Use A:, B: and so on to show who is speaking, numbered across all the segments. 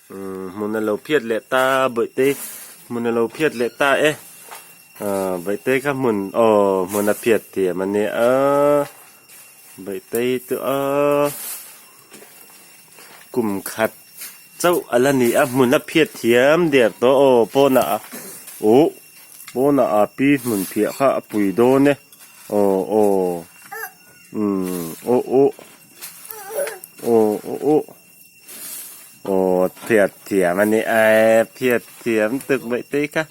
A: Hmun a lo phiat leh ta bawihte hmun a lo phiat leh ta e ah bawihte kha hmun aw hmun a phiat thiam a nia bawihte chu aw kum khat chauh a la ni a hmun a phiat thiam der tawh aw pawnah uh pawnah a pi hmun phiah kha a pui dawn e aw aw umm aw aw aw aw aw. Aw phiat thiam a ni e phiat thiam tuk mai te kha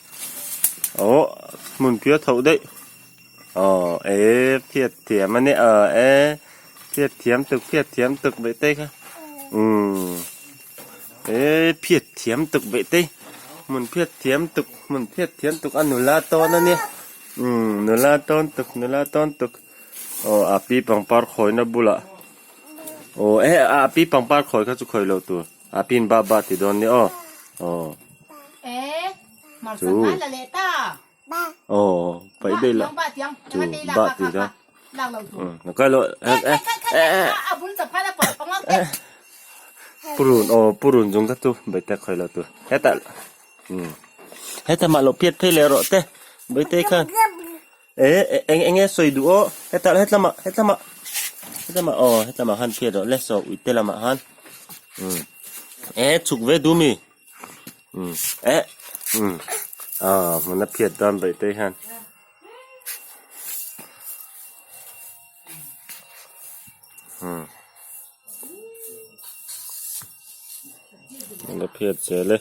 A: aw hmun phiat tho daih aw e phiat thiam a ni aw e phiat thiam tuk phiat thiam tuk mai te kha umm e phiat thiam tuk mai te hmun phiat thiam tuk hmun phiat thiam tuk a nula tawn a nia umm nula tawn tuk nula tawn tuk aw a pi pangpar khawina bulah. Aw eh a pi pangpar khawi kha chu khawi lo tur a pin ba ba ti dawn nia aw aw chu aw paih daih la chu ba ti kha kai lo eh eh eh eh purun aw purun chung kha chu baite khawi lo tur hetah hetah mah lo phiat phei leh rawh te baite khan. Eh eng eng nge sawi duh aw hetah hetlamah hetlamah hetlamah aw hetlamah khan phiat rawh le saw uite lamah khan umm eh chhuk ve duh mi umm eh umm ah hmuna phiat dawn baih te hian umm la phiat zel e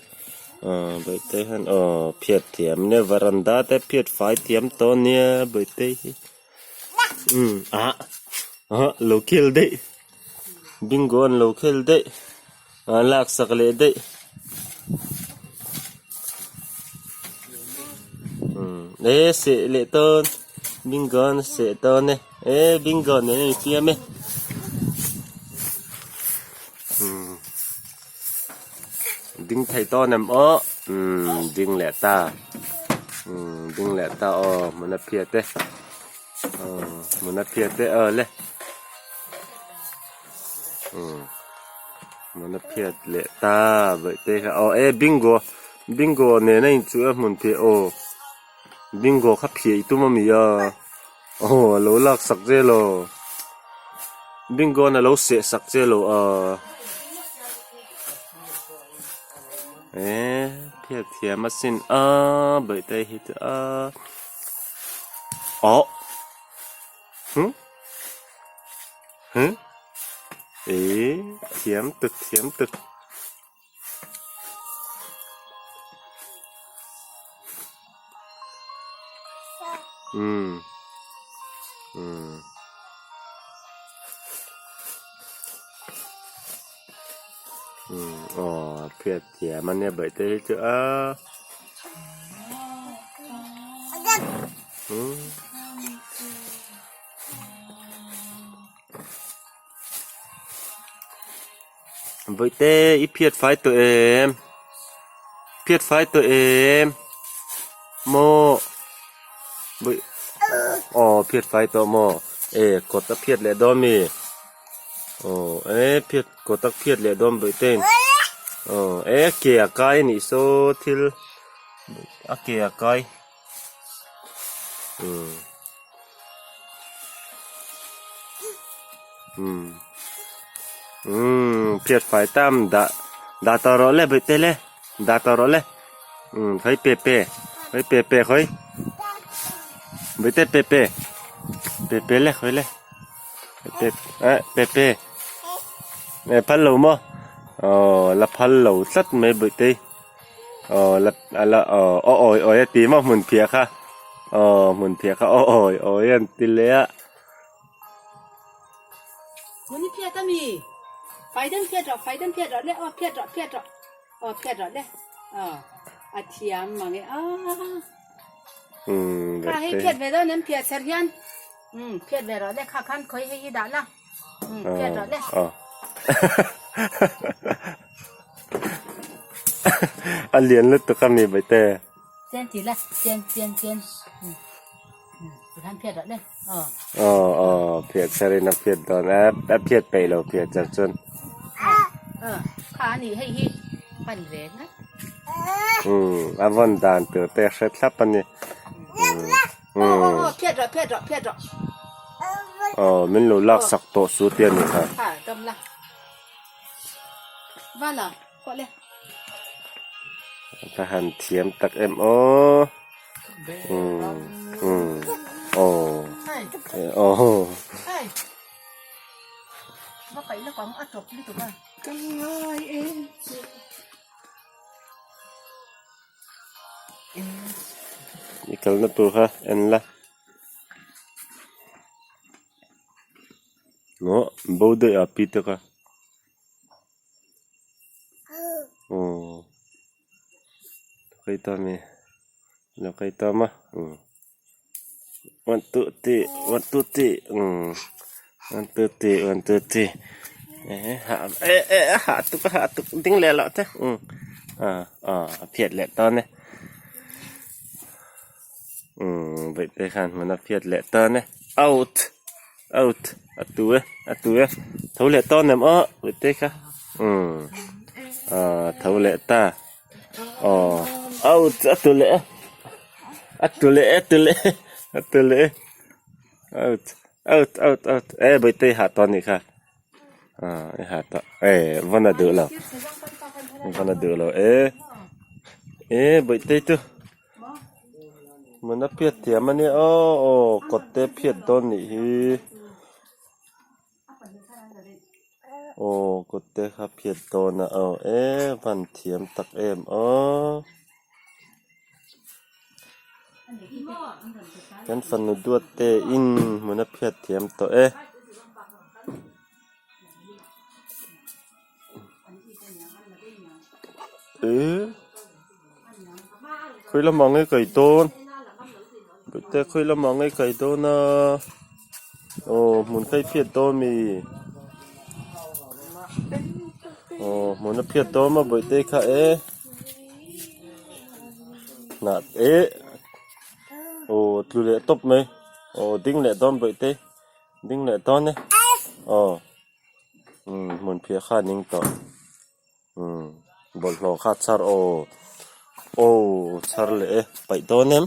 A: aaa bawihte hian aw phiat thiam nia varanda te phiat fai thiam tawh ania bawihte hi umm ah ah lo khel daih bingo an lo khel daih ah lak sak leh daih umm e seh leh dawn bingo an seh dawn e. E bingo nen a infiam e umm ding thei tawn em aw umm ding leh ta umm ding leh ta aw hmun a phiat e aw hmun a phiat e aw le umm hmun a phiat leh ta bawihte kha aw e bingo bingo nen a inchuh a hmun phiah aw bingo kha phiah i tum a mi a. Aw a lo lak sak che lo bingo in a lo seh sak che lo a eh phiat thiam asin a bawihte hi chu a awh huh huh eh thiam tuk thiam tuk. Umm umm umm aw phiat thiam a nia bawihte hi chu a umm. Bawihte i phiat fai tawh em phiat fai tawh em maw bawih aw phiat fai tawh maw e kawt a phiat leh dawn mi aw e phiat kawt a phiat leh dawn bawihte in aw e ke a kai a nih saw thil a ke a kai umm. Umm umm phiat fai tam dah dah tawh rawh le bawihte le dah tawh rawh le umm khawi pe pe khawi pe pe khawi bawihte pe pe pe pe le khawi le pe eh pe pe eh phal lo maw aw la phal lo tlat mai bawihte. Aw la la aw aw awi awi a ti maw hmun phiah kha aw hmun phiah kha aw awi awi an ti leh a.
B: Hmun i phiat a mi fai den phiat rawh fai den phiat rawh le aw phiat rawh phiat rawh aw phiat rawh le aw a thiam mang e a kha hei phiat ve dawn em phiat ser hian um phiat ve rawh le kha khan khawi hei hi dah la um phiat rawh le.
A: A lian lutuk a mi baihte.
B: Chen ti la chen chen chen tikhan phiat rawh le aw.
A: Aw aw phiat ser in a phiat dawn a a phiat peih lo phiat ser chuan.
B: Aw kha a ni hei hi. pan ve ngat.
A: Umm a vawn dan tur te a hre thlap a ni.
B: Aw aw aw phiat rawh phiat rawh phiat rawh.
A: Aw min lo lak sak tawh su tia ni kha.
B: Ha dam la. Va la pawh le.
A: Ka han thiam tak em aw. Umm umm aw aw.
B: Va paih lawk ang a tawp lutuk a.
C: Ka ngai em che.
A: I kalna tur kha en la. Aw bo daih a pi te kha. Aw kai ta mi lo kai ta ma one two three one two three one two three one two three eh eh a hah tuk a hah tuk ding leh loh te ah ah a phiat leh dawn e vaih te khan hmun a phiat leh dawn e out out a tu e a tu e tho leh dawn em aw vaih te kha ah tho leh ta aw out a tu leh e a tu leh e a tu leh e a tu leh e out out out out e vaih te i hah tawh a nih kha ah i hah tawh e vawn a duh lo vawn a duh lo e e vaih te chu Hmun a phiat thiam a nia aw aw kawt te phiat dawn nih hi aw kawt te kha phiat dawn a aw e van thiam tak em aw kan fanu duat te in hmun a phiat thiam tawh e. Khawi lamah nge kai dawn te khawi lamah nge kai dawn a aw hmun kha i phiat dawn mi aw hmun a phiat dawn maw bawihte kha e hnah eh aw tlu leh tawp mai aw ding leh dawn bawihte ding leh dawn e aw. Umm hmun phiah kha a ning tawh umm bawlhhlawh kha a chhar aw aw chhar leh e paih dawn em.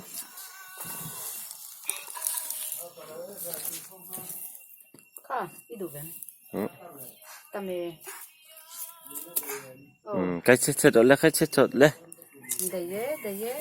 B: Kha i duh vem tam e
A: umm kai chhe chhe rawh le kai chhe chawt le.
B: Daih e daih e.